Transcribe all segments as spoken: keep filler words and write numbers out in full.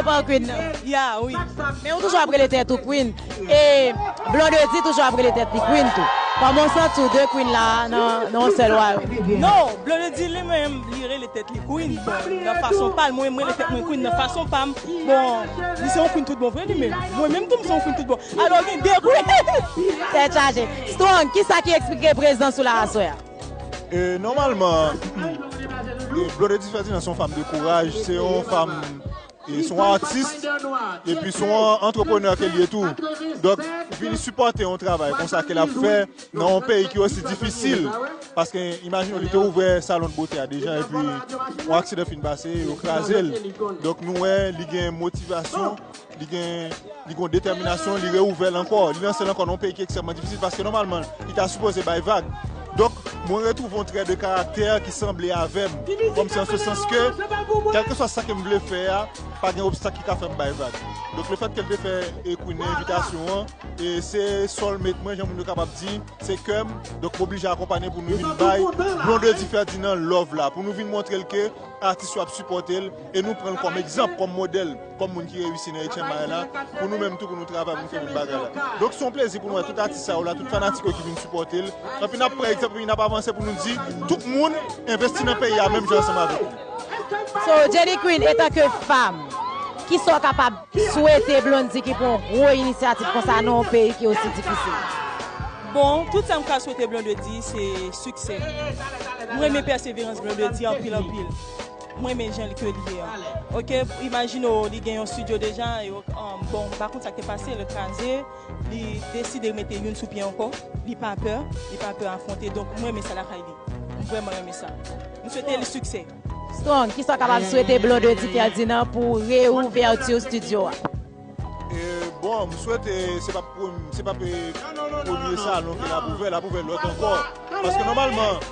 Devan Queen nan. Ya, wi. Men ou toujou ap rele tèt ou Queen. E Blondedy toujou ap rele tèt li Queen tou. Kòman w santi w de Queen la nan nan yon sèl wayòm? Non, Blondedy li menm, li rele tèt li Queen. Bon, nan fason pa l, mwen, mwen rele tèt mwen Queen nan fason pa m. Bon, li se yon Queen tout bon vre li menm. Mwen menm tou, m se yon Queen tout bon. Alò, gen de Queen. Tèt chaje. Strong, kisa ki eksplike prezans ou la aswè a? E, nòmalman, Blondedy Ferdinand se yon fanm de kouraj, se yon fanm, e, se yon atis, epi se yon antreprenè ke l ye tou. Donk, vin sipòte yon travay konsa ke l ap fè nan yon peyi ki osi difisil. Paske, imajine w, li te ouvè salon de bote a deja, epi yon aksidan fin pase, yo kraze l. Donk, nou wè, li gen motivasyon, li gen, li gen detèminasyon, li reouvè l ankò, li lanse l ankò nan yon peyi ki ekstrèmman difisil, paske nòmalman, li ta sipoze bay vag. Donk, mwen retwouve yon trè de karaktè ki sanble avè m, kòmsi an se sans ke, kèlkeswa sa ke m vle fè a, pa gen obstak ki ka fè m bay vag. Donk, lefètke l te fè, e, Queen nan envitasyon an, e se soulmate mwen, jan moun yo kapab di, se kè m, donk m oblije akonpanye pou nou vin bay Blondedy Ferdinand love la, pou nou vin montre l ke atis yo ap sipòte l, e nou pran l kòm egzanp, kòm modèl, kòm moun ki reyisi nan H M I la, pou nou menm tou, pou nou travay, pou nou fè menm bagay la. Donk, se yon plezi pou nou wè tout atis sa yo la, tout fanatik yo ki vin sipòte l. Anpi n ap pran egzanp, epi n ap avanse pou nou di, tout moun envesti nan peyi a menm jan ansanm avèk nou. So, Jenny Queen, etanke fanm, kisa w kapab swete Blondedy ki pran yon gwo inisyativ konsa nan yon peyi ki osi difisil? Bon, tout sa m ka swete Blondedy, se siksè. M renmen pèseverans Blondedy anpil, anpil. M renmen jan ke li ye an. Oke, imajine w, li gen yon studio deja, e, um, bon, m pa konn sa k te pase, l kraze, li deside mete youn sou pye ankò, li pa pè, li pa pè afwonte, donk m renmen sa lakay li. M vrèman renmen sa. M swete li siksè. Strong, kisa w kapab swete Blondedy Ferdinand pou reouvèti studio a? E, bon, m swete se pa prem- se pa pe- premye salon ke l ap ouvè, l ap ouvè lòt ankò. Paske nòmalman,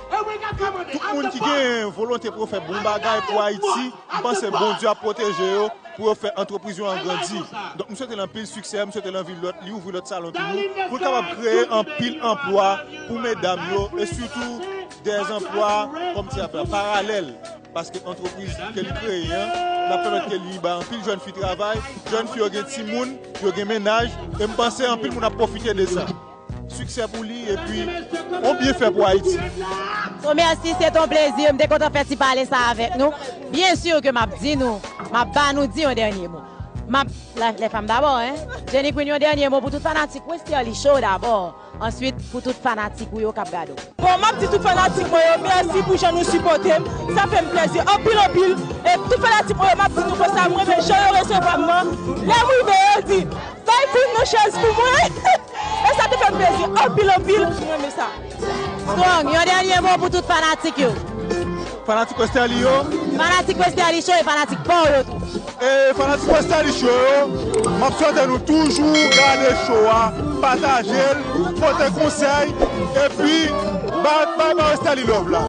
tout moun ki gen volonte pou yo fè bon bagay pou Ayiti, m panse Bondye ap pwoteje yo pou yo fè antrepriz yo an grandi. Donk, m swete l anpil siksè, m swete l anvi lòt, li ouvri lòt salon toujou, pou l kapab kreye anpil anplwa pou medam yo, e sitou dè anplwa kòm ti afè paralèl. Paske antrepriz ke li kreye an, l ap pèmèt ke li bay anpil jèn fi travay, jèn fi yo gen timoun, yo gen mennaj, e m panse anpil moun ap pwofite de sa. Siksè pou li, epi yon byenfè pou Ayiti. So, mèsi, se ton plezi. M te kontan fè ti pale sa avèk nou. Byen si ke m ap di nou, m ap ba nou di yon dènye mo. M ap, la, les femmes d'abord, hein? Jenny Queen, yon dènye mo pou tout fanatik Westerlie Show dabò. Answit, pou tout fanatik ou yo k ap gade w. Bon, m ap di tout fanatik mwen yo mèsi pou jan nou sipòte m. Sa fè m plezi anpil, anpil. E tout fanatik mwen yo, m ap di nou konsa, m renmen jan yo resevwa m nan. Lè m rive, yo di, "Bay Queen nan chèz pou mwen." E sa te fè m plezi anpil, anpil. M renmen sa. Strong, yon dènye mo pou tout fanatik yo. Fanatik Westerlie yo. Fanatik Westerlie Show e fanatik pa w yo tou. E fanatik Westerlie Show yo, m ap swete nou toujou gade show a, pataje l, pote konsèy, epi bay, bay, bay Westerlie love la.